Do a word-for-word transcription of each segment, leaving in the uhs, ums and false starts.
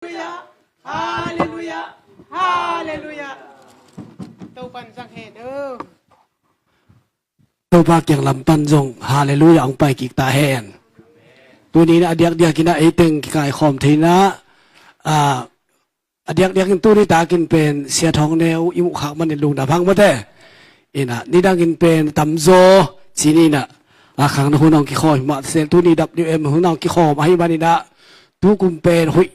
Halleluiah. Halleluiah. Halleluiah. Topan zang hen o. Topa kiang lam pan zong halleluiah hong pai kik ta hen. Tuni in a diakdiak in a ei teng kikaikhawm thei in a, a diakdiak in tuni takin pen Sia Thawng Neu i muh khak manin lungdam hang mate. In a nidang in pen tamzaw ci ni in a, a khang na hun hong kikhawm hi mah sel, tuni W M hun hong kikhawm ahih manin a, tukum pen huih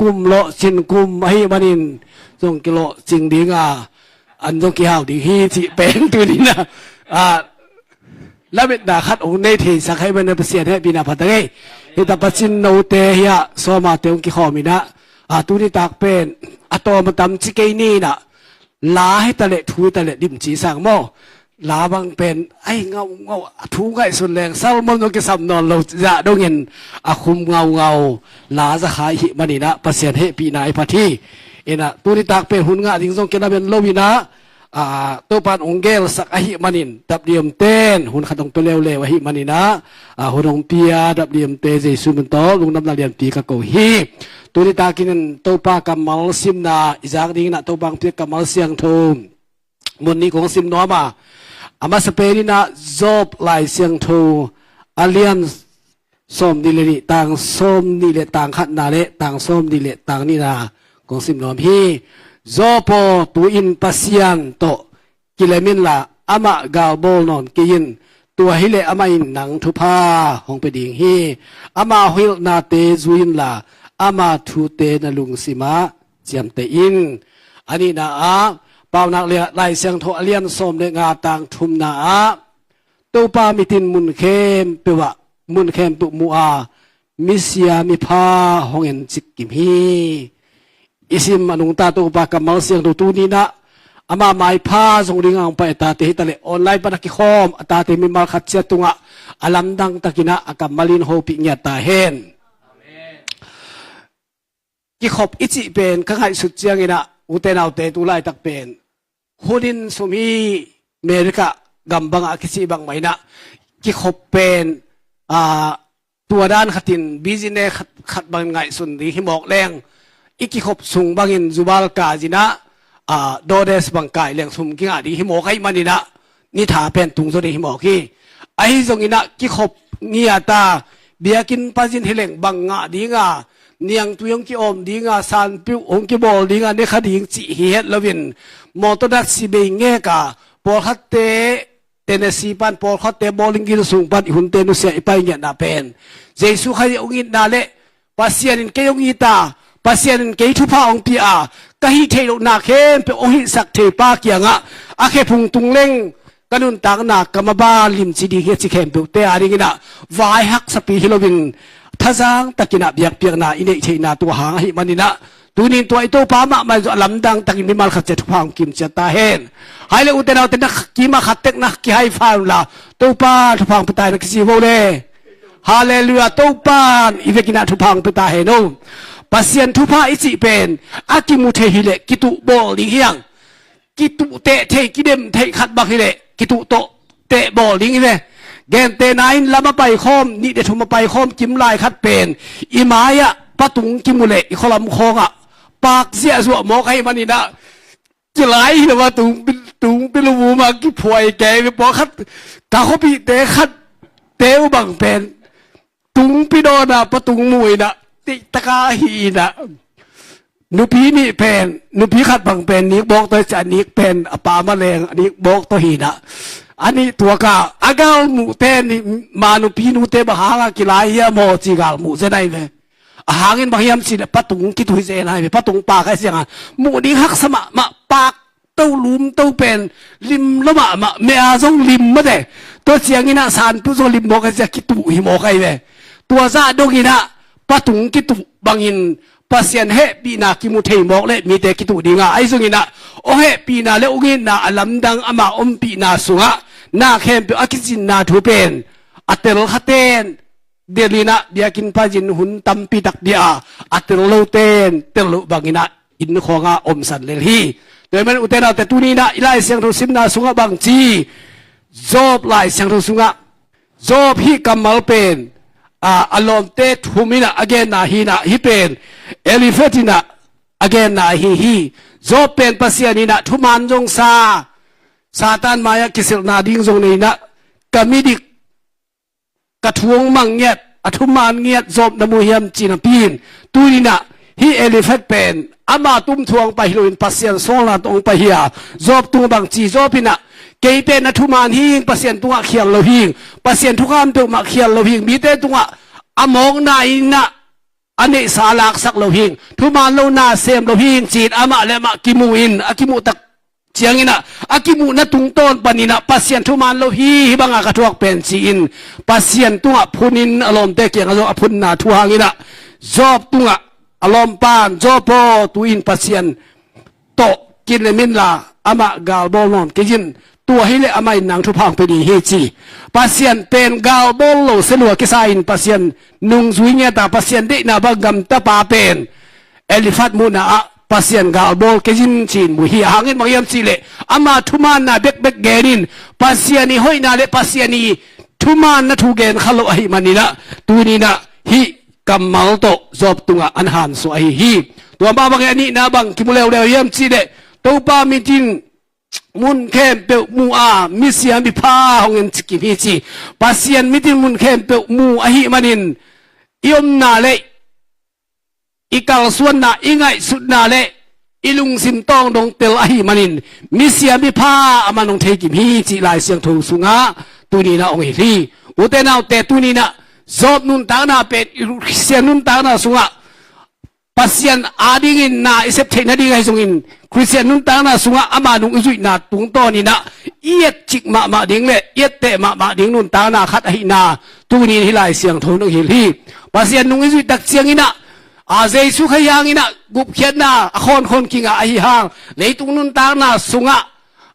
kum lawhcin kum ahih manin zong kilawhcing ding a, an zong kihau ding hi cih pen tuni in a, a, lametna khat hong nei theisak ahih manin Pasian hehpihna pha ta ngei. Hita Pasian note hi a, sawmate hong kikhawm in a, a, tuni tak pen a tawm a tam ci kei ni in a, la hita leh thu hita leh dim ci sang maw. La bang pen ai ngaungau, a thu ngaihsun leng sermon zong kisam nawn lo zah dongin a khum ngaungau la za kha ahih manin a Pasian hehpihna i phat hi. In a tuni tak pen hun ngah ding zong kilamen lo in a, a, Topan hong gelsak ahih manin W M ten hun khat hong pia leuleu ahih manin a, a, hun hong pia W M te Jesu min tawh lungdamna lianpi ka ko hi. Tuni takin Topa kammal simna i zak ding in a Topa hong piak kammal siangtho mun nih kong sim nuam a, a masa pen in a Job Lai Siangtho a lian sawm nih le nih, tang sawm nih le tang khatna le tang sawm nih le tang nihna kong sim nuam hi. Job aw, tu-in Pasian tawh kilem inla, amah galbawl nawn kei in. Tua hileh amah in nang thupha hong pia ding hi. Ama hilhnate zui inla, ama thute na lungsimah ciamteh in. A nihna ah, Paunak Lai Siangtho a lian sawm le nga tang thumna ah, Topa mit in mun khempeuh ah, mun khempeuh mu a, misia mipha hong en cik kim hi. I sim a nungta Topa kammal siangtho tuni in a, ama maipha zong ding a hong pai a tate hi ta leh online pan a kikhawm a tate mimal khat ciat tungah a lamdang takin a, a kammal in hopih ngiat ta hen. Kikhop i cih pen ka ngaihsut ciangin a, ute naute tu laitak pen hun in sum hi. America gam bangah a kicih bangmah in a, kikhop pen, a, tua dan khatin business khat, khat bangin ngaihsun ding hi mawk leng, i kikhop sung bangin zubal kai in a, a, dodes bang kai leng sum kingah ding hi mawk ahih manin a, ni tha pen tung zaw ding hi mawk hi. Ahi zongin a kikhop ngiat a, biakinn pazin hi leng bang ngah ding a, niangtui hong ki-awm ding a, sanpiuh hong kibawl ding a, ne kha ding cih hi het loin, mawtaw dat si bei ngek a, pawlkhatte Tennessee pan, pawlkhatte bowling green sung pan i hunte nusia i pai ngiatna pen Jesu Khazih hong itna le Pasian in kei hong it a, Pasian in kei thupha hong pia a, ka hih theih lohna khempeuh hong hihsak thei pa kiangah a khephung tung leng ka nuntakna ka mabal limci ding hi a ci khempeuhte a dingin a, vai haksapi hi loin thazang takin a biakpiakna i neih theihna tua hang ahih manin a, tunin tua i Topa mahmah in zong a lamdang takin mimal khat ciat thupha hong kim ciat ta hen. Hai le ute naute, na kim a khat tek na kihai fa un la, Topa thupha hong pia ta hen a kici vo le. Halleluiah, Topan i vekin a thupha hong pia ta hen o. Pasian thupha i cih pen a kimu thei hi leh kituh bawl ding hi hang. Kituh teh thei, kidem theih khat bang hi leh kituh tawh teh bawl ding hi ve. Gentehna in lam a paikhawm, nih le thum a paikhawm kim lai khat pen i mai-ah patung kimu leh i khualam khawngah paak ziahzuah mawk ahih manin a, kilai hi lo a, tung, tungpi luvum a kiphuai kei ve. Pawlkhat ka khuapihte khat teu bang pen tungpi dawn a patung mu in a, teihtaka hi in a, nupi nih pen, nupi khat bang pen nik bawk tawh hi ci a, nik pen a pa ma leng a nik bawk tawh hi in a, a nih tuak a, a galmuhte nih, ma nupi nute bang hang a kilai hiam aw ci galmuh zen ahi ve. A hangin bang hiam cih leh patung kituh hi zen ahi ve, patung paak ahi ciangin muh ding haksa mahmah, paak to lum to pen lim lo mahmah, meh a zong lim mate. Tua ciangin a sanpiuh zong lim mawk ahi ciang kituh hi mawk ahi ve. Tua zah dongin a patung kituh bangin Pasian hehpihna kimu thei mawk leh mite kituh ding a, ahi zongin a hong hehpihna le hong itna a lamdang, ama ompihna sungah na khempeuh a kicinna thu pen a tel khaten delh in a, biakinn pazin hun tampi tak bia a, a tel loten tel loh bangin a inn khawngah omsan lel hi. Tua ahih manin ute naute, tuni in a i Lai Siangtho simna sungah bang ci? Job Lai Siangtho sungah Job hih kammal pen a, a lawmte thum in ah a genna hi in ah, hih pen Eliphaz in ah a genna ahi hi. Job pen Pasian in ah thuman zong sa, Satan mai-ah kisilhna ding zong nei in ah, ka midik, ka thu hong mang ngiat, a thuman ngiat Job na mu hiam ci napi in, tuni in ah hih Eliphaz pen ama tumthu hong pai hi loin Pasian sawlna tawh hong pai hi a, Job tungah bang ci? Job in ah, kei pen na thuman hi ing, Pasian tungah khial lo hi ing, Pasian thukham peuhmah khial lo hi ing, mite tungah a mawkna in ah a neihsa laksak lo hi ing, thuman lo na sem lo hi ing ci-in amah le amah kimu in, a kimuh tak ciangin ah, a kimuhna tungtawn panin ah Pasian thuman lo hi, hih banga ka thuak pen ci-in Pasian tungah phun in, a lawmte kiangah zong a phunna thu hangin ah Job tungah a lawmpan, Job aw, tu-in Pasian tawh kin le min la, amah galbawl nawn kei in, tua hileh amah in nang thupha hong pia ding hi ci. Pasian pen galbawl lo se lua kisa in Pasian nungzui ngiat a, Pasian deihna bang gamta pa pen Eliphaz muhna ah Pasian galbawl kei in ci-in mu hi. A hang in bang hiam cih leh ama thumanna bekbek gen in, Pasian ii hoihna le Pasian ii thumanna thu gen kha lo ahih manin ah, tuni in ah hih kammal tawh Job tungah an hansuah ahi hi. Tua mah bangin a nihna bang kimu leuleu hiam cih leh, Topa mit in mun khempeuh mu a, misia mipha hong en ci kim hi ci. Pasian mit in mun khempeuh mu ahih manin, i omna le i kalsuanna, i ngaihsutna le i lungsim tawng dong tel ahih manin, misia mipha a man hong thei kim hi cih Lai Siangtho sungah tuni in ah hong hilh hi. Ute naute, tuni in ah Job nuntakna pen i Khristian nuntakna sungah Pasian adingin na i sep theih nading ahi zongin, Khristian nuntakna sungah ama nung i zuihna tungtawn in ah i etcik mahmah ding le i etteh mahmah ding nuntakna khat ahihna tuni in hih Lai Siangtho in hong hilh hi. Pasian nung i zuih tak ciangin ah, a, Jesu Khazih hangin ah gupkhiatna a khawnkhon kingah ahi hang, leitung nuntakna sungah,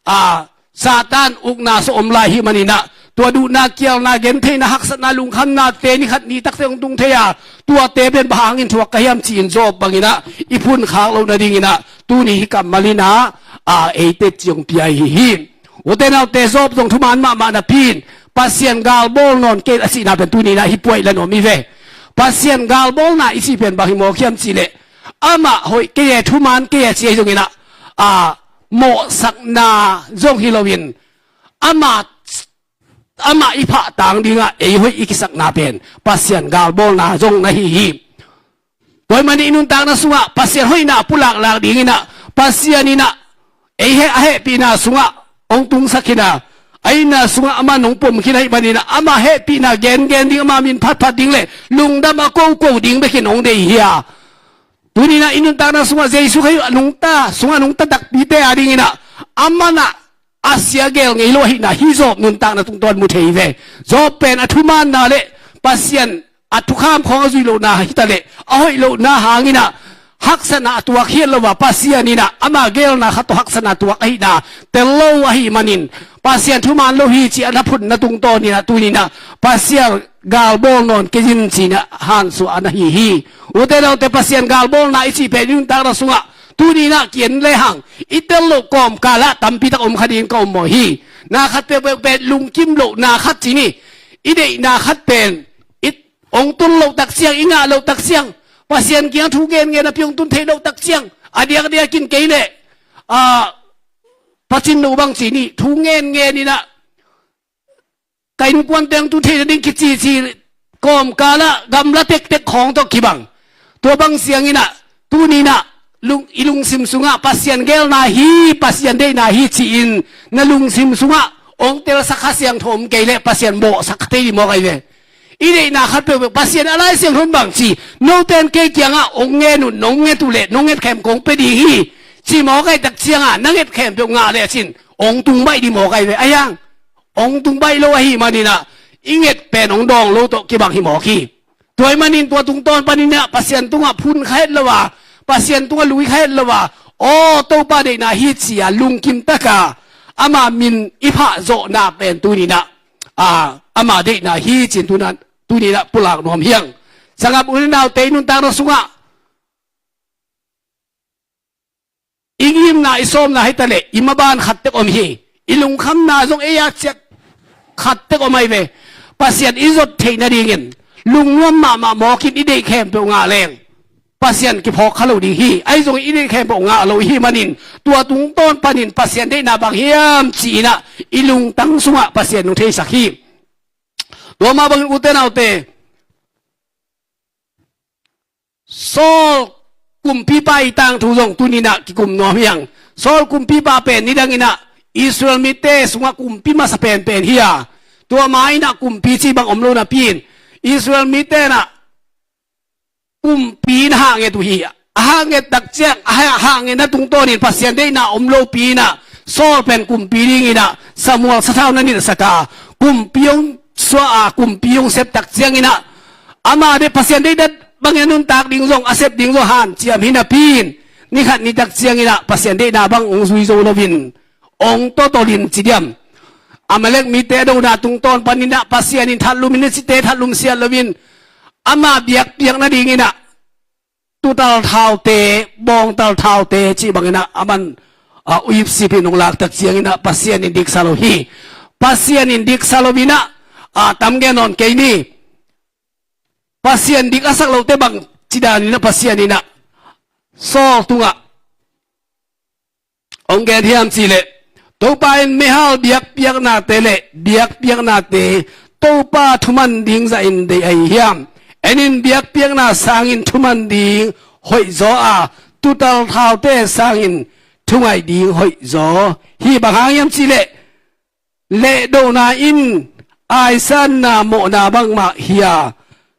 a, Satan ukna sa om lai hih manin ah, tua duhna, kialna, gentheihna, haksatna, lungkhamnate ni khat ni takte hong tung thei a, tuate pen bang hangin thuak ka hiam ci-in Job bangin ah i phun khak loh nadingin ah tuni hih kammal in ah, a, eite ci hong pia ahi hi. Ute naute, Job zong thuman mahmah napi in Pasian galbawl nawn kei a cihna pen tuni in ah hih puai la nuam hi ve. Pasian galbawlna i cih pen bang hi mawk hiam cih leh, amah hoih kei e, thuman kei e ci ahi zongin ah, a, mawhsakna zong hi loin, amah, amah i phahtang dingah ei hoih i kisakna pen Pasian galbawlna zong na hi hi. Tua ahih manin i nuntakna sungah Pasian hoihna a pulak lak dingin ah, Pasian in ah ei heh, a hehpihna sungah hong tungsak khin a, a itna sungah amah nong pom khin ahih manin ah, amah hehpihna gengen ding, amah min phatphat ding le lungdam a koko ding bekin hong deih hi a, tuni in ah i nuntakna sungah Jesu Khazih a nungta, sungah nungta takpite adingin ah, amah in ah a sia gel ngei lo ahihna hih Job nuntakna tungtawn mu thei hi ve. Job pen a thumanna le Pasian a thukham khawng a zuih lohna hi ta leh, a hoih lohna hangin ah haksatna a tuak hi lo a, Pasian in ah ama gelna khat tawh haksatna a tuak ahihna tel lo ahih manin, Pasian thuman lo hi ci-a na phunna tungtawn in ah tuni in ah Pasian galbawl nawn kei in ci-in ah hansuah na hi hi. Ute naute, Pasian galbawlna i cih pen i nuntakna sungah tuni in ah ki-en lehang i tel loh kawmkal ah tampi tak om kha dingin ka ommawh hi. Na khat peuhpeuh pen lungkim lohna khat ci ni. I deihna khat pen i hong tun loh tak ciang, i ngah loh tak ciang, Pasian kiang thu genngen napi hong tun theih loh tak ciang, a diakdiakin kei leh, a, Pasian no bang ci ni, thu genngen in ah ka innkuan teng tun theih nading kicici kawmkal ah gamla tektek khawng tawh kibang. Tua bang ciangin ah tuni in ah lung, i lungsim sungah Pasian gelna hi, Pasian deihna hi ci-in na lungsim sungah hong telsak Kha Siangtho om kei leh Pasian mawhsak kha thei ding mawk ahi ve. I deihna khat peuhpeuh Pasian a Lai Siangtho in bang ci, note in kei kiangah hong ngen un, nong nget uh leh nong ngetkhem kong pia ding hi, ci mawk ahih tak ciangah na ngetkhem peuh ngah lecin hong tung baih ding mawk ahi ve. Ahi hang hong tung baih lo ahih manin ah i nget pen hong dawng lo tawh kibang hi mawk hi. Tua ahih manin tua tungtawn panin ah Pasian tungah phun kha het lo a, Pasian tungah lui kha het lo a, aw, Topa deihna hi ci-a lungkim taka ama min i phah zawhna pen tuni in ah, a, ama deihna hi ci-in tuni in ah, tuni in ah pulak nuam hi hang. Sanggam u le naute, i nuntakna sungah i ngimna, i sawmna hi ta leh i maban khat tek om hi. I lungkhamna zong ei a ciah khat tek om ahi ve. Pasian i zot theih nadingin, lungnuam mahmah mawkin i deih khempeuh ngah leng Pasian kiphawk kha lo ding hi. Ahi zongin i deih khempeuh ngah lo i hih manin tua tungtawn panin Pasian deihna bang hiam ci-in ah i lungtang sungah Pasian in hong theisak hi. Tua mah bangin ute naute, Saul kumpipa i tangthu zong tuni-in ah kikum nuam hi hang. Saul kumpipa pen nidangin ah Israel mite sungah kumpi masa penpen hi a, tua ma-in ah kumpi cih bang om lo napi-in Israel mite in ah kumpi na hah nget uh hi. A hah nget tak ciang, a hah, hah ngetna tungtawnin Pasian deihna om lopi-in ah Saul pen kumpi dingin ah Samuel sathau na nilhsak a, kumpi hong suah a, kumpi hong sep tak ciangin ah ama deih, Pasian deihna bangin a nuntak ding zong, a sep ding zong hanciam hi napi-in, ni khat ni tak ciangin ah Pasian deihna bang hong zui zo loin hong totolin ci diam, Amalek mite a dona tungtawn panin ah Pasian in thatlum in, a cite thatlum siat loin ama biakpiak nadingin ah tutal thaute, bawngtal thaute cih bangin ah aman, a, uipsip in hong lak tak ciangin ah Pasian in diksa lo hi. Pasian in diksa lo-in ah, a, tam gen nawn kei ni. Pasian dik a sak lote bang ci danin ah Pasian in ah Saul tungah hong gen hiam cih leh, Topa in meihal biakpiaknate le biakpiaknate Topa thuman ding zahin deih ahi hiam? En in, biakpiakna sangin thuman ding hoihzaw a, tutal thaute sangin thungaih ding hoihzaw hi. Bang hang hiam cih leh lehdona in aisanna mawhna bangmah hi a,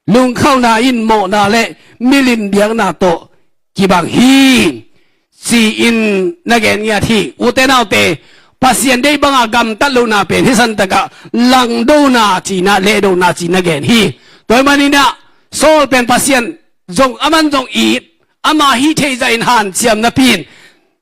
lungkhamna in mawhna le milim biakna tawh kibang hi, ci-in na gen ngiat hi. Ute naute, Pasian deih banga gamtat lohna pen hih santakah langdona cihna, lehdona cihna gen hi. Tua ahih manin ah Saul pen Pasian zong, aman zong it, ama hih theih zahin hanciam napi-in,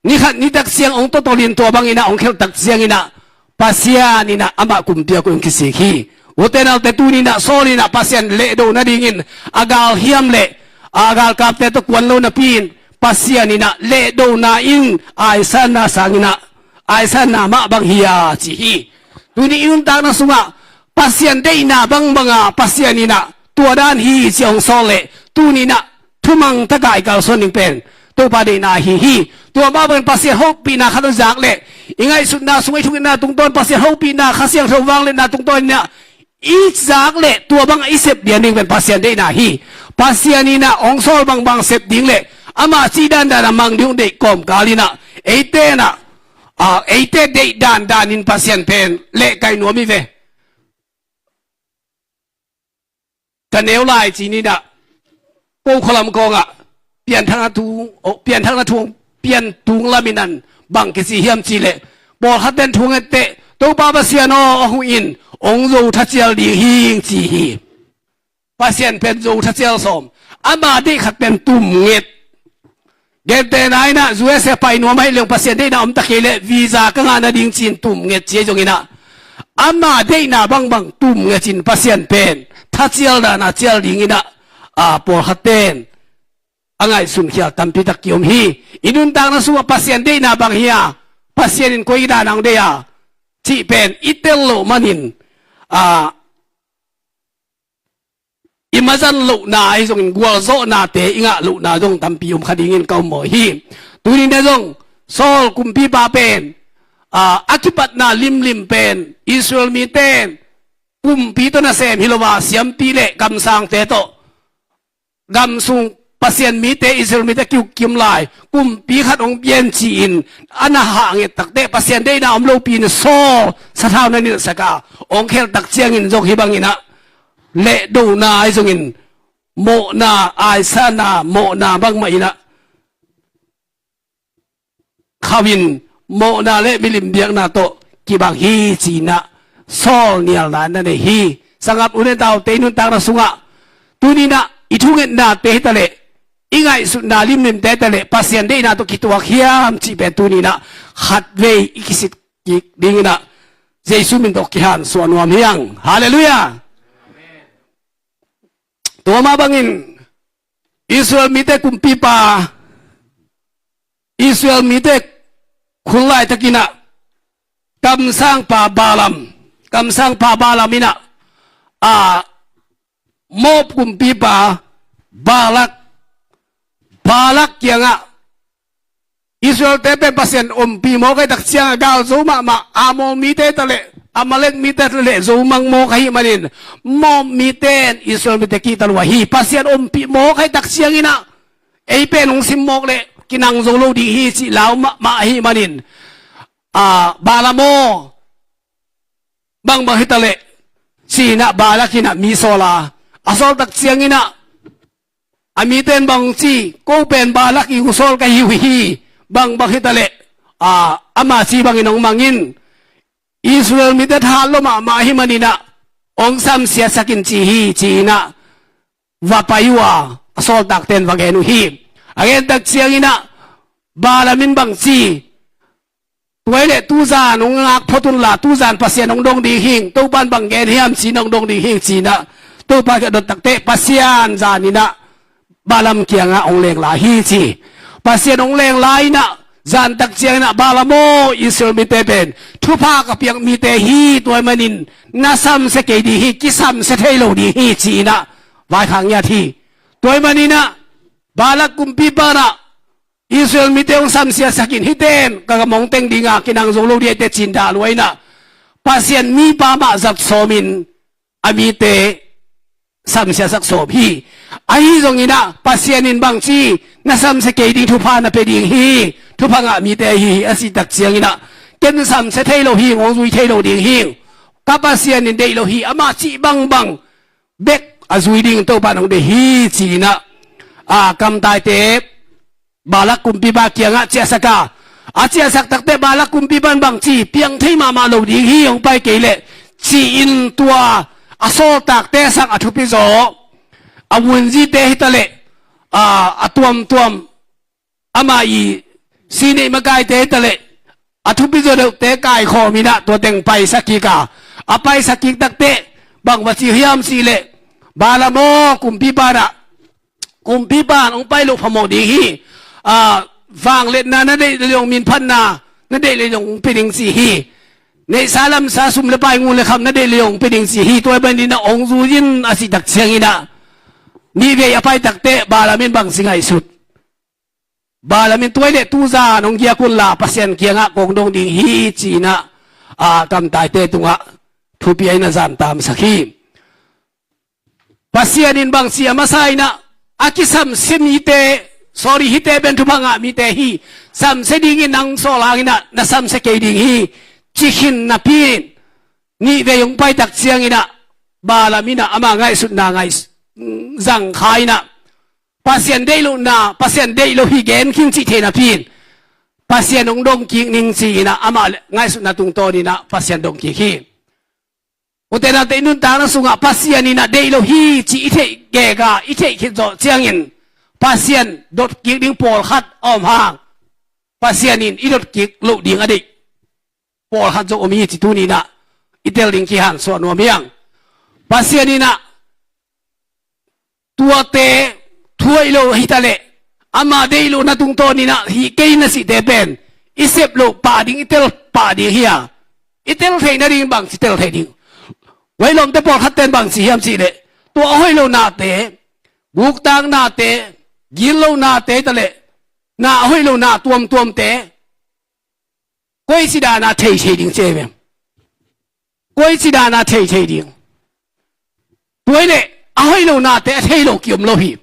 ni khat ni tak ciang hong totolin tua bangin ah hong khelh tak ciangin ah Pasian in ah amah kumpi a koih hong kisik hi. Ute naute, tuni-in ah Saul in ah Pasian lehdo nadingin a galhiam le a galkapte tawh kuan lo napi-in Pasian in ah lehdona in aisanna sangin ah aisanna mah bang hi a ci hi. Tuni i nuntakna sungah Pasian deihna bangbanga Pasian in ah tua dan hi ci hong sawl leh tuni-in ah thumang taka i kalsuan ding pen Topa deihna ahi hi. Tua mah bangin Pasian hopihna khat hong zak leh i ngaihsutna sungah, i thungetna tungtawn Pasian hopihna, Kha Siangtho vangliatna tungtawn in ah i zak leh tua bangah i sep lian ding pen Pasian deihna hi. Pasian in ah hong sawl bangbang sep ding le ama cih dandan a mang ding hong deih kawmkal in ah eite in ah, a, eite deih dandanin Pasian pen lehkai nuam hi ve. Ka neu lai ci-in ah, ko khualam kawngah pianthakna thu, oh, pianthakna thu, piantung lamin an bang kici hiam cih leh, pawlkhatte in thu hong et teh Topa Pasian aw, hong huh in, hong zo thacial ding hing ci hi. Pasian pen zo thacial sawm, ama deih khat pen tum nget. Gentehna in ah U S A pai nuam ahih leh Pasian deihna om ta kei leh visa ka ngah nading ci-in tum nget ci ahi zongin ah ama deihna bangbang tum ngetin Pasian pen thacial dana cial dingin ah, a, pawlkhatte in a ngaihsun khial tampi tak kiom hi. I nuntakna sungah Pasian deihna bang hi a, Pasian in koi dan hong deih a cih pen i tel loh manin, a, i mazan lohna ahi zongin gualzawhnate i ngah lohna zong tampi om kha dingin ka ummawh hi. Tuni-in ah zong Saul kumpipa pen, a, a kipatna limlim pen Israel mite in kumpi tawh nasem hi lo a, siampi le kamsangte tawh gam sung Pasian mite, Israel mite kiukkim lai kumpi khat hong pia in ci-in a na hah nget takteh Pasian deihna om lopi-in Saul sathau na nilhsak a, hong khelh tak ciangin zong hih bangin ah lehdona ahi zongin mawhna, aisanna mawhna bangmah in ah khauhin mawhna le milim biakna tawh kibang hi ci-in ah Saul nialna na nei hi. Sanggam u le naute, i nuntakna sungah tuni-in ah i thungetnate hi ta leh, i ngaihsutna limlimte hi ta leh Pasian deihna tawh kituak hiam cih pen tuni-in ah khatvei i kisit kik dingin ah Jesu min tawh kihansuah nuam hi hang. Halleluiah. Tua mah bangin Israel mite kumpipa, Israel mite khut laitakin ah kamsangpa Balaam, kamsangpa Balaam in ah, a, Moab kumpipa Balak, Balak kiangah Israel-te pen Pasian ompih mawk ahih tak ciangah gal zo mahmah, Ammon mite ta leh Amalek mite ta leh zo mang mawk ahih manin Moab mite in Israel mite kihta lua hi. Pasian ompih mawk ahih tak cianginah ei pen hong sim mawk leh kinang zo lo ding hi cih lau mahmah ahih manin, a, Balaam aw, bangbang hi ta leh, ci-inah Balak inah mi sawl a, a sawl tak cianginah a mite in bang ci, ko pen Balak i gu sawl ka hi uh hi, bangbang hi ta leh, a, ama ci bangin hong mang in, Israel mite tha lo mahmah ahih maninah hong samsiatsak in ci hi, ci-inah va pai uh a, a sawltakte in va gen uh hi. A gen tak cianginah Balaam in bang ci, tua hi leh tuzan hong ngak phot unla, tuzan Pasian hong dong ding hing, Topa in bang gen hiam ci-in hong dong ding hing ci-inah Topa kiang dot takteh Pasian zaninah Balaam kiangah hong leng lai hi ci. Pasian hong leng lai inah zan tak cianginah Balaam aw, Israel mite pen thupha ka piak mite hi, tua ahih manin na samsia kei ding hi, kisamsia thei lo ding hi ci-inah vaikhak ngiat hi. Tua ahih maninah Balak kumpipa inah Israel mite hong samsiatsak in, hite in ka gam hong teng dinga kinang zo lo ding hi teh ci-in dah lua inah Pasian mipa mah zat sawmin a mite samsiasak sawm hi. Ahi zonginah Pasian in bang ci, na samsia kei ding, thupha na pia ding hi, thupha ngah mite hi, a cih tak cianginah ken samsia thei lo hing, hong zui thei lo ding hing, ka Pasian in deih lo hi, amah cih bangbang bek a zui ding Topa in hong deih hi ci-inah, a, kamtaite Balak kumpipa kiangah ciahsak a, a ciahsak takteh Balak kumpipa in bang ci, piang thei mahmah lo ding hi, hong pai kei leh ci-in tua a sawltakte sang a thupi zaw, a vunzite hi ta leh, a, a tuamtuam ama i sineih makaite hi ta leh a thupi zaw deuhte kaikhawm inah tua teng paisak kik a, a paisak kik takteh bang va ci hiam cih leh, Balaam aw, kumpipa inah, kumpipa in hong pai loh phamawh ding hi, a, vangliatna na deih leh zong, minphatna na deih leh zong hong pia ding ci hi. Neihsa lamsa, sum le pai, ngun le kham na deih leh zong hong pia ding ci hi. Tua ahih maninah hong zui in a cih tak cianginah nihvei a pai takteh Balaam in bang ci ngaihsut. Balaam in tua hi leh tuzan hong giak unla Pasian kiangah kong dong ding hi ci-inah, a, kamtaite tungah thupi a inah zan tamsak hi. Pasian in bang ci, a masa inah a kisamsia mite, sorry, hihte pen thupha ngah mite hi, samsia dingin nang sawl hanginah na samsia kei ding hi, ci khin napi in nihvei hong pai tak cianginah Balaam inah ama ngaihsutna ngah zang kha inah Pasian deih lohna, Pasian deih lo hi gen khin cih thei napi in Pasian hong dong kik ning ci-inah amah ngaihsutna tungtawn inah Pasian dong kik hi. Ute naute, i nuntakna sungah Pasian inah deih lo hi cih i theih gega, i theih khit zawh ciangin Pasian dot kik ding pawlkhat a om hang, Pasian in i dot kik loh ding a deih pawlkhat zong om hi ci tuni inah i tel ding kihansuah nuam hi hang. Pasian inah tuate thu hoih lo hi ta leh, ama deih lohna tungtawn inah hih kei na cihte pen i sep loh pah ding, i tel pah ding hi a, i tel theih nading bang ci tel thei ding. Vailawmte pawlkhatte in bang ci hiam cih leh, tua a hoih loh nate, buktak nate, gitloh nate hi ta leh, na a hoih loh na tuamtuamte koici dana thei thei ding ci hi ve. Koici dana thei thei ding. Tua hi leh a hoih loh nate a thei lo kiom lo hi.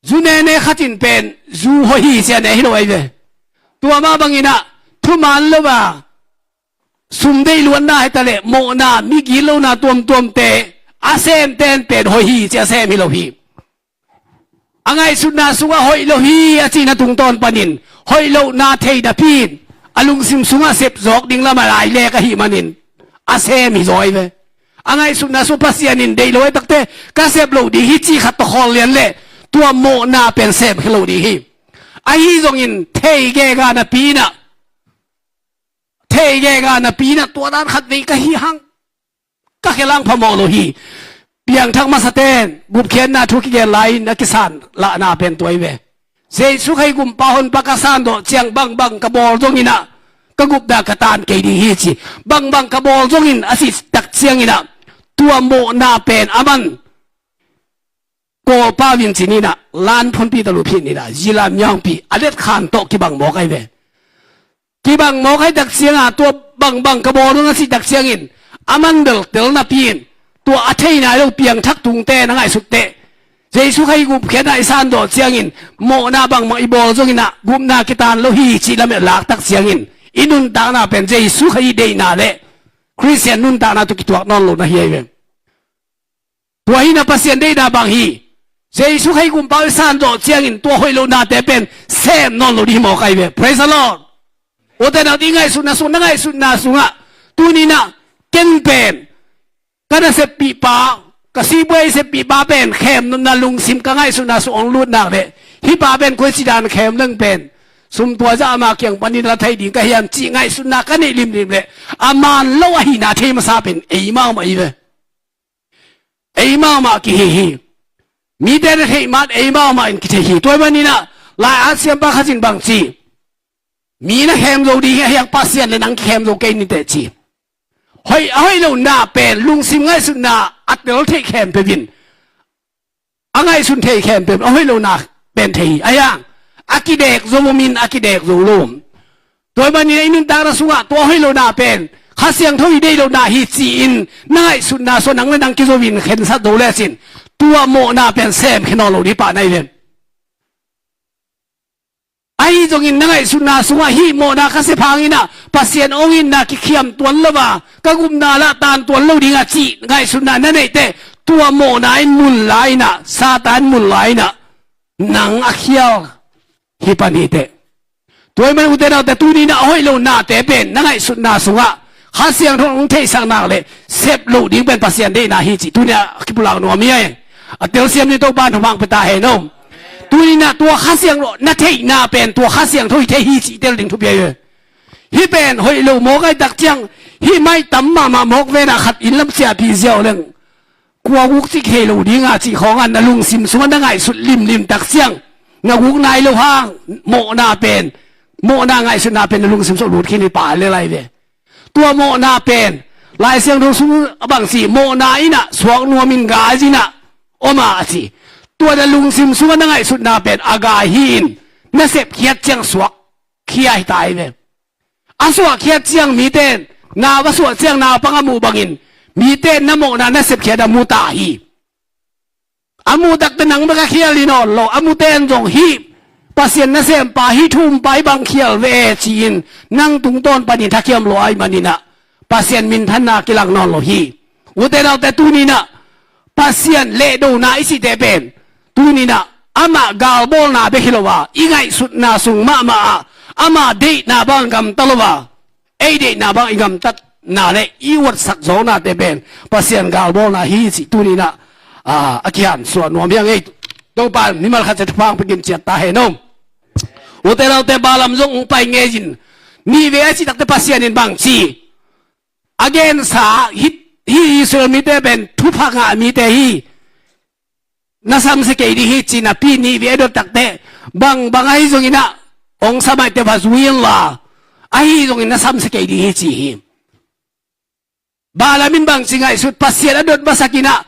Zu nene khat in pen zu hoih hi ci a ne hi lo ahi ve. Tua mah banginah thuman lo a sum deih luatna hi ta leh, mawhna, mi gitlohna tuamtuamte a semte in pen hoih hi ci a sem hi lo hi. A ngaihsutna sungah hoih lo hi a cihna tungtawn panin hoih lohna thei napi in a lungsim sungah sep zawk ding lamah lailek ahih manin a sem hi zaw hi ve. A ngaihsutna sung Pasian in deih lo ahih takteh ka sep loh ding hi cih khat tawh khawl lian leh tua mawhna pen sem khia lo ding hi. Ahi zongin thei gega napi inah, thei gega napi inah tua dan khatvei ka hih hang ka khelang phamawh lo hi. Piangthak masate'n gupkhiatna thu kigen lai-in a kisan lahna pen tua hi ve. Jesu Khazih gumpa honpa ka sandawh ciang bangbang ka bawl zonginah ka gupna ka tan kei ding hi ci. Bangbang ka bawl zongin a cih tak cianginah tua mawhna pen aman Kawlpau in ci ni nah, lan phunpi talup hi ni nah, zila miangpi a detkhan tawh kibang mawk ahi ve. Kibang mawk ahi tak cianga tua bangbang ka bawl dong a cih tak ciangin a man bel tel napi in tua a thei nai lo piangthak tungte na ngaihsut teh Jesu Khazih gupkhiatna i san zawh ciangin mawhna bangbang i bawl zongin ah gupna kitan lo hi cih lamet laktak ciangin i nuntakna pen Jesu Khazih deihna le Khristian nuntakna tawh kituak nawn lo na hi ahi ve. Tua hi nah Pasian deihna bang hi. Jesu Khazih gupkhiatna i san zawh ciangin tua hoih lohnate pen sem nawn lo ding hi mawk ahi ve. Praise the Lord. Ute naute i ngaihsutna sung na ngaihsutna sungah tuni nah ken pen ka naseppihpa, ka sipuai seppihpa pen khem nopna lungsim ka ngaihsutna sung hong lut nak leh hih pa pen koi cidan khem leng pen sum tua zah ama kiang panin la thei ding ka hiam cih ngaihsutna ka neih limlim leh a man lo ahihna thei masa pen ei mahmah hi ve. Ei mahmah kihi hi. Mite na theih mat ei mahmah in kithei hi. Tua hi manin ah lai-at siampa khat in bang ci, mi na khem zo ding hi a hiang Pasian le nang kikhem zo kei ni teh ci. Hoih a hoih lohna pen lungsim ngaihsutna a tel theih khempeuh in a ngaihsun thei khempeuh a hoih lohna pen thei hi a hiang a kidek zo min a kidek zo lo. Tua hi manin i nuntakna sungah tua hoih lohna pen Kha Siangtho i deih lohna hi ci-in na ngaihsutna sung nang le nang kizo in khensat zo lecin tua mawhna pen sem khe nawn lo ding pah na hi ven. Ahi zongin na ngaihsutna sungah hih mawhna ka sep hangin ah Pasian hong itna kikhiam tuan lo a ka gupna lah tan tuan lo ding a cih ngaihsutna na neih teh tua mawhna in mun lai in ah Satan in mun lai in ah nang a khial hi pan hi teh. Tua hi man ute naute tuni in ah a hoih lohnate pen na ngaihsutna sungah Kha Siangtho hong theihsak nak le sep loh ding pen Pasian deihna hi cih tuni a kipulak nuam hi a, a telsiam ni Topa in thupha pia ta hen aw. Tuni in ah tua Kha Siangtho na theihna pen tua Kha Siangtho i thei hi cih tel ding thupi ahi ve. Hih pen hoih lo mawk ahi tak ciang hih maitam mahmah mawk ven ah khat inn lam siahpi ziau leng kua guk cih thei lo ding a cih khawng ah na lungsim sungah na ngaihsut limlim tak ciang na guk nai lo hang mawhna pen mawhna ngaihsutna pen na lungsim sungah lut khin hi pah le lai ve. Tua mawhna pen Lai Siangtho sung a bang ci mawhna in ah suak nuam in gai zin ah om a a ci. Tua na lungsim sungah na ngaihsutna pen a gai hi in na sepkhiat ciang suak khia hi ta hi ve. A suahkhiat ciang mite in nau a suah ciang naupang a muh bangin mite in na mawhna na sepkhiat a mu ta hi. A muh takte nang bek a khial hi nawn lo a mute in zong hih Pasian nasempa hih thumpa i bang khial ve e ci-in nang tungtawn panin thakiam lua ahi manin ah Pasian minthanna kilang nawn lo hi. Ute naute tuni in ah Pasian lehdona i cihte pen tuni in ah amah galbawlna bek hi lo a i ngaihsutna sung mahmah ah ama deihna bang gamta lo a ei deihna bang i gamtatna le i uatsak zawnate pen Pasian galbawlna hi cih tuni in ah a kihan suah nuam hi a ngei. Topa in mimal khat ciat thupha pia kim ciat ta hen aw. Ute naute Balaam zong hong pai ngei in nih ve a cih takte Pasian in bang ci a gensa hih Israel mite pen thupha ngah mite hi. Na samsia kei ding hi ci napi nih ve a dot takte bangbang ahi zongin ah hong sa maite va zui in la ahi zongin na samsia kei ding hi ci hi. Balaam in bang ci ngaihsut Pasian a dot masak in ah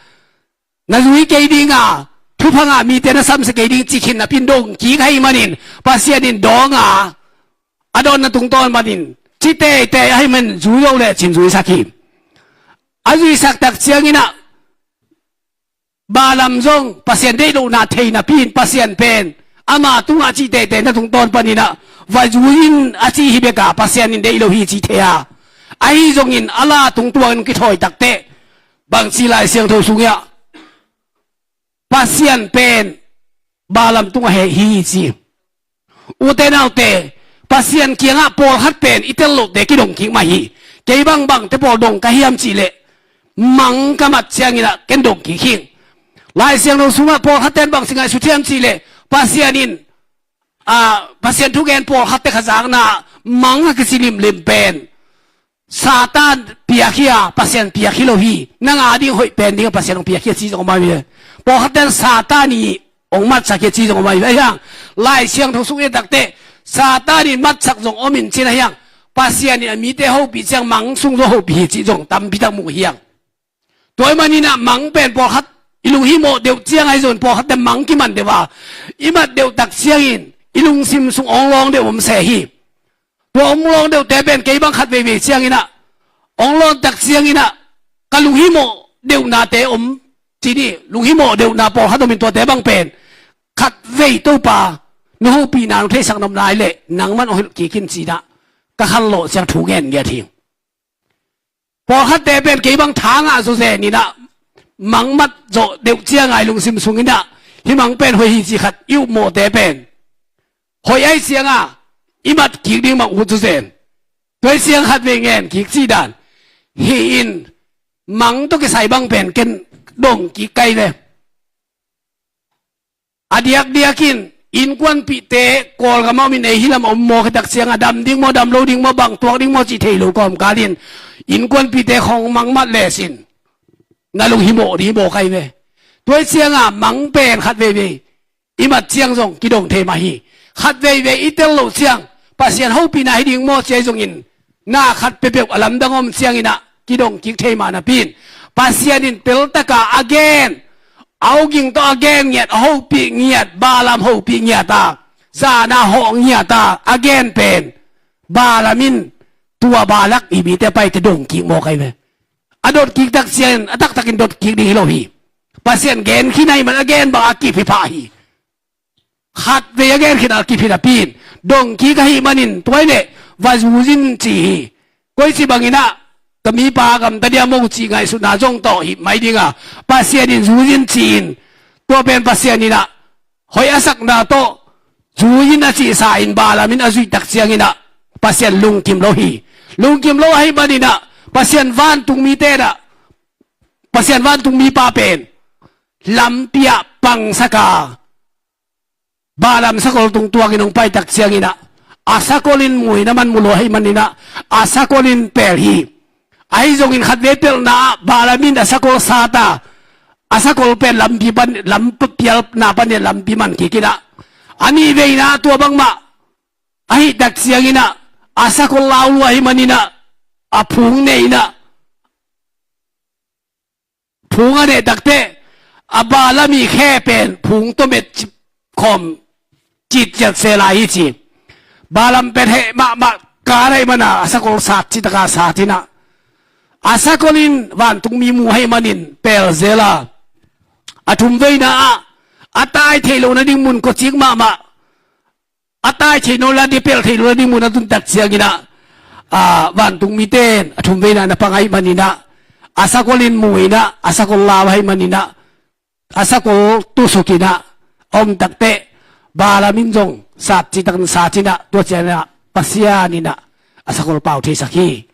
na zui kei ding a thupha ngah mite na samsia kei ding ci khin napi in dong kik ahi manin Pasian in dawng a a dawnna tungtawn manin ci teitei ahi man zui lo lecin zuisak hi. A zuisak tak ciangin ah Balaam zong Pasian deih lohna thei napi in Pasian pen ama tungah ci teitei na tungtawn panin ah va zui in a ci hi bek a Pasian in deih lo hi ci thei a ahi zongin a la tungtuang in kithawi takteh bangci Lai Siangtho sungah Pasian pen Balaam tungah heh hi ci. Ute naute Pasian kiangah pawlkhat pen i tel lohte kidong kik mah hi. Kei bangbangte pawl dong ka hiam cihleh mang ka mat ciangin ah ken dong kik hi. Lai Siangtho sungah pawlkhatte in bang ci ngaihsut hiam cihleh Pasian in a Pasian thugen pawlkhatte kha zakna mang a kici limlim pen Satan piak hi a Pasian piak hi lo hi. Nang a ding hoih pen ding a Pasian hong piak hi a ci zong om ahi ve. Pawlkhatte in Satan i hong matsak hi a ci zong om ahi ve. Ahi hang Lai Siangtho sung i et takteh Satan in matsak zong om in cin ahi hang Pasian in a mite hopih ciang mang sung zong hopih hi cih zong tampi tak mu hi hang. Tua ahih manin ah mang pen pawlkhat I lunghimawh deuh ciang ahi zongin pawlkhatte mang kiman deuh a, i mat deuh tak ciangin i lungsim sung ong lawng deuh om se hi. Tua ong lawng deuhte pen kei bang khat veivei ciangin ah, ong lawng tak ciangin ah ka lunghimawh deuhnate om ci ni, lunghimawh deuhna pawlkhat om in tuate bang pen khat vei Topa na hopihna nong theisak nopna ai leh nangman ong hilh kik in ci-in ah ka khanlawh ciang thu ngen ngiat hi. Pawlkhatte pen kei bang tha ngah zawzen in ah mangmat zawh deuh ciang a i lungsim sungin ah hih mang pen hoih hi ci khat i upmawhte pen hoih ahih ciang a i mat kik ding mah ut zawzen. Tua ahih ciang khat vei ngen kik cih dan hi in, mang tawh kisai bang pen ken dong kik kai ve. A diakdiakin innkuanpihte Kawlgam a om in ei hih lam a om mawk hi tak ciang a dam ding maw, dam lo ding maw, bang tuak ding maw cih thei lo kawmkal in innkuanpihte khong mangmat lesin na lunghimawh ding hi mawk ai ve. Tua ahih ciang a mang pen khat veivei i mat ciang zong kidong thei mah hi. Khat veivei i tel loh ciang Pasian hopihna hi ding maw ci ahi zongin na khat peuhpeuh a lamdang om ciangin ah kidong kik thei mah napi in, Pasian in teltak a a gen, a awging tawh a gen ngiat, a hopih ngiat, Balaam hopih ngiat a, zan a hawh ngiat a a gen pen Balaam in tua Balak i mite, Paite dong kik mawk ai ve. A dot kik tak ciangin a taktakin dot kik ding hi lo hi. Pasian gen khin ahih man a gen bang a kip hi pah hi. Khat vei a gen khin a kip hi napi in dong kik ahih manin tua hi leh va zui in ci hi. Koici bangin ah ka mipa gamta dia maw cih ngaihsutna zong tawh hih mai ding a, Pasian in zui in ci-in tua pen Pasian in ah hoih a sakna tawh zui in a cihsa in Balaam in a zuih tak ciangin ah Pasian lungkim lo hi. Lungkim lo ahih manin ah Pasian vantungmite in ah, Pasian vantungmipa pen lampi ah pangsak a, Balaam sakol tung tuangin hong pai tak ciangin ah, a sakol in mu in a man mu lo ahih manin ah, a sakol in pel hi. Ahi zongin khat vei pelhna ah Balaam in a sakol sat a, a sakol pen lampi pan, lampi pialna panin lampi man kik in ah, a nih veina tua bangmah ahih tak ciangin ah, a sakol lau lua ahih manin ah, a phung nei in ah, phung a neh tak teh a Balaam i khe pen phung tawh met khawm citciat se lai hi ci. Balaam pen heh mahmah ka ahih man a, a sakol sat cih tak a sat in ah, a sakol in vantungmi mu ahih manin pel zel a, a thum veina ah a tai theih loh nading mun kawcik mahmah, a tai theih nawn lo a, a pel theih nawn lo a ding mun a tun tak ciangin ah, a, vantungmite in a thum veina na pang ahih manin ah, a sakol in mu in ah, a sakol lau ahih manin ah, a sakol tusuk in ah a om tak teh Balaam in zong sat cih takin sat in ah, tua ciangin ah Pasian in ah a sakol pau theisak hi.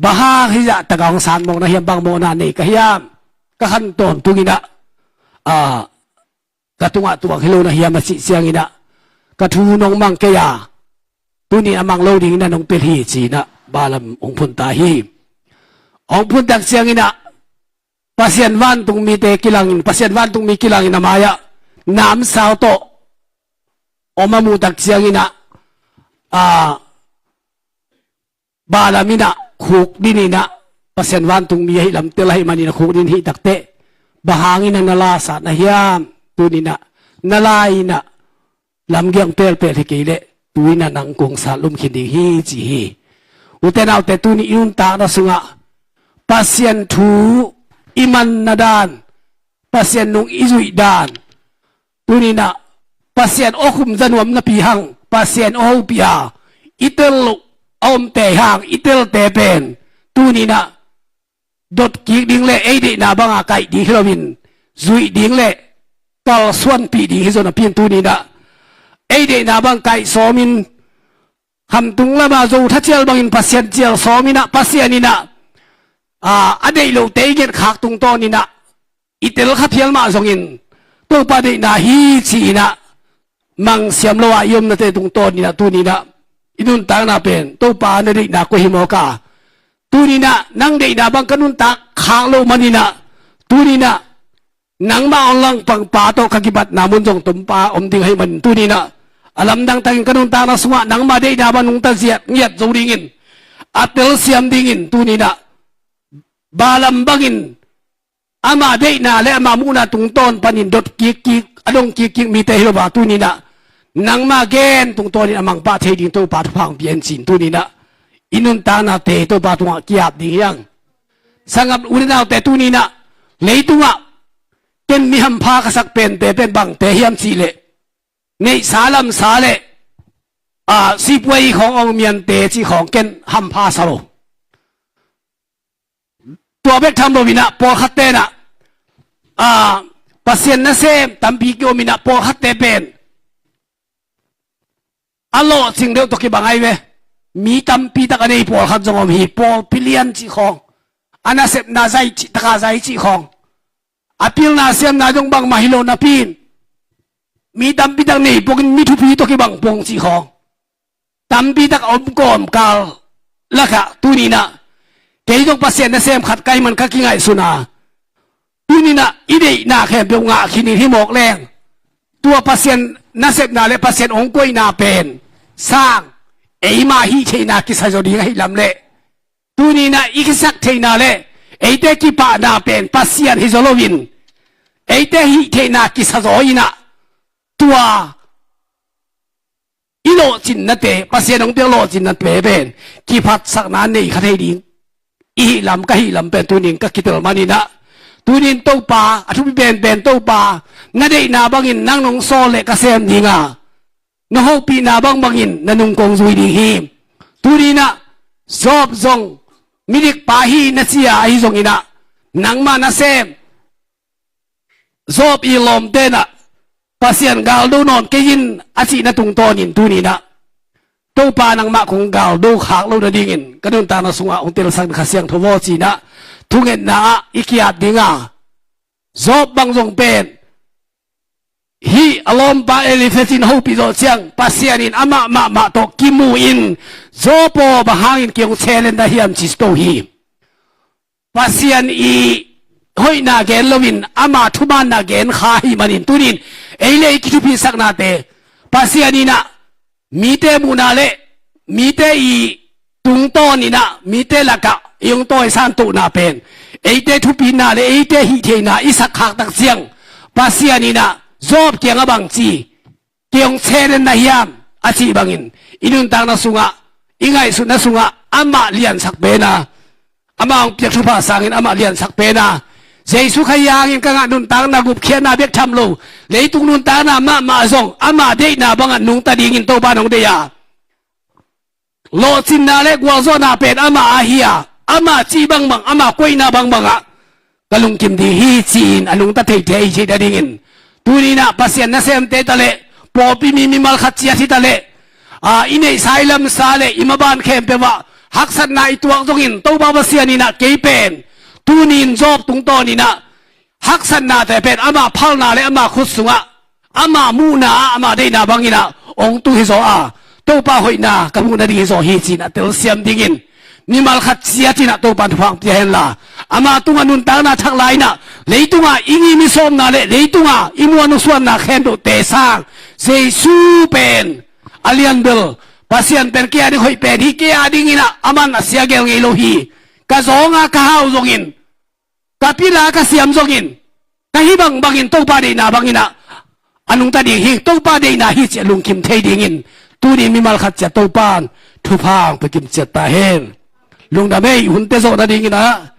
Bang hang hih zah tak a hong sat mawk na hiam, bang mawhna nei ka hiam, ka khan tawntungin ah, a, ka tungah tuak hi lo na hiam a cih ciangin ah, ka thu nong mang kei a, tuni a mang lo dingin ah nong pelh hi ci-in ah Balaam hong phun ta hi. Hong phun tak ciangin ah Pasian vantungmite kilangin, Pasian vantungmi kilangin a mai-ah namsau tawh om a muh tak ciangin ah, a, Balaam in ah khukdin in ah, Pasian vantungmi ahih lam tel ahih manin a khukdin hih tak teh, bang hangin ah na la sat na hiam, tuni in ah na la in ah lamgiang pelpel hi kei leh, tu in ah nang kong sat lum khin ding hi ci hi. Ute naute, tuni i nuntakna sungah Pasian thu i manna dan, Pasian nung i zuih dan, tuni in ah Pasian aw khum za nuam napi hang, Pasian aw hopih a i tel loh a omte hang, i telte pen tuni in ah dot kik ding le ei deihna banga kaih ding hi loin, zuih ding le kalsuanpih ding hi zaw napi in tuni in ah ei deihna bang kaih sawmin, khamtung lama Zo thacial bangin Pasian cial sawmin ah, Pasian in ah, a, a deih lote i ngetkhak tungtawn in ah i tel kha phial mah zongin Topa deihna hi ci-in ah mangsiam lo a i omnate tungtawn in ah tuni in ah i nuntakna pen Topa na deihna kua hi mawk a, tuni in ah nang deihna bang ka nuntak khak loh manin ah, tuni in ah nangmah hong langpangpa tawh ka kibatna mun zong tompa om ding ahih manin tuni in ah a lamdang takin ka nuntakna sungah nangmah deihna bang nungta ziat ngiat zo dingin, a telsiam dingin tuni in ah Balaam bangin ama deihna le ama muhna tungtawn panin dot kikkik, a dong kikkik mite hi lo a, tuni-in ah nangma gen tungtawnin a mangpah thei ding Topa thupha hong pia in ci-in tuni-in ah i nuntaknate Topa tungah ki-ap ding hi hang. Sanggam u le naute, tuni-in ah leitungah ken mi hampha ka sak pente pen bangte hiam cih leh, neihsa lamsa le, a, sipuai khawng, awngmiante cih khawng ken hampha sa lo. Tua bek tham loin ah pawlkhatte in ah, a, Pasian nasem tampi ki-om in ah pawlkhatte pen a lawhcing deuh tawh kibang ahi ve. Mi tampi tak a nei pawlkhat zong om hi, pawlpi lian cih khawng, a nasepna zai cih, taka zai cih khawng, a pilna siamna zong bangmah hi lo napi-in mi tampi tak nei pongin mi thupi tawh kibang pong cih khawng tampi tak a om kawmkal lakah tuni-in ah kei zong Pasian nasem khat ka hih man ka kingaihsun a, tuni-in ah i deihna khempeuh ngah khin in hi mawk leng, tua Pasian nasepna le Pasian hong koihna pen sang eima hih theihna kisa zaw ding ahih lam le, tuni-in ah i kisak theihna le eite kipahna pen Pasian hi zaw loin eite hih theihna kisa zaw in ah, tua i lawhcinnate, Pasian hong piak lawhcinnate pen kiphatsakna nei kha thei ding i hih lam, ka hih lam pen tuni-in ka kitel manin ah, tuni-in Topa, a thupi penpen Topa, na deihna bangin nang nong sawl leh ka sem ding a, na hopihna bangbangin na nung kong zui ding hi. Tuni-in ah Job zong midikpa hi na ci a, ahi zongin ah nangma nasem Job i lawmte in ah Pasian galdo nawn kei in a cihna tungtawnin tuni-in ah Topa nangmah kong galdo khak loh nadingin ka nuntakna sungah hong telsak in, Kha Siangtho aw, ci-in ah thungetna ah i ki-at ding a, Job bang zong pen hih a lawmpa Eliphaz in hopih zawh ciang Pasian in amah mahmah tawh kimu in, Job aw, bang hangin kei hong challenge na hiam, ci to hi. Pasian i hoihna gen loin ama thumaanna gen kha ahih manin tuni-in ei le ei kithupisaknate Pasian in ah mite muhna le mite i tungtawnin ah mite lakah i hong tawisan tohna pen eite thupina le eite hih theihna i sak khak tak ciang Pasian in ah Job kiangah bang ci, kei hong challenge na hiam, a cih bangin i nuntakna sungah, i ngaihsutna sungah amah liansak pen a, amah hong piak thupha sangin amah liansak pen a, Jesu Khazih hangin ka ngah nuntakna gupkhiatna bek tham lo, leitung nuntakna mahmah zong ama deihna bangah nungta dingin Topa in hong deih a, lawhcinna le gualzawhna pen ama ahi a, ama cih bangbang, ama koihna bangbangah ka lungkim ding hi, ci-in a nungta theite i cih nadingin tuni-in ah Pasian nasemte ta leh, pawlpi mi mimal khat ciat hi ta leh, a, i neihsa i lamsa le i maban khempeuh ah haksatna i tuak zongin Topa Pasian in ah kei pen tuni-in Job tungtawnin ah haksatnate pen ama phalna le ama khut sungah, ama muhna ah, ama deihna bangin ah hong tung hi zaw a, Topa hoihna ka muh nading hi zaw hi, ci-in ah telsiam dingin mimal khat ciat in ah Topa in thupha hong pia henla, ama tungah nuntakna thak lai-in ah leitungah i ngim i sawmna le leitungah i muan i suanna khempeuhte sang Jesu pen a lianbel, Pasian pen kei a ding hoih pen hi, kei a dingin ah aman a sia gel ngei lo hi, ka zawng a ka hau zongin, ka pil a ka siam zongin, ka hih bangbangin Topa deihna bangin ah a nungta ding hi, Topa deihna hi, ci-a lungkim thei dingin tuni mimal khat ciat Topa in thupha hong pia kim ciat ta hen. Lungdam ei, hunte zawh nadingin ah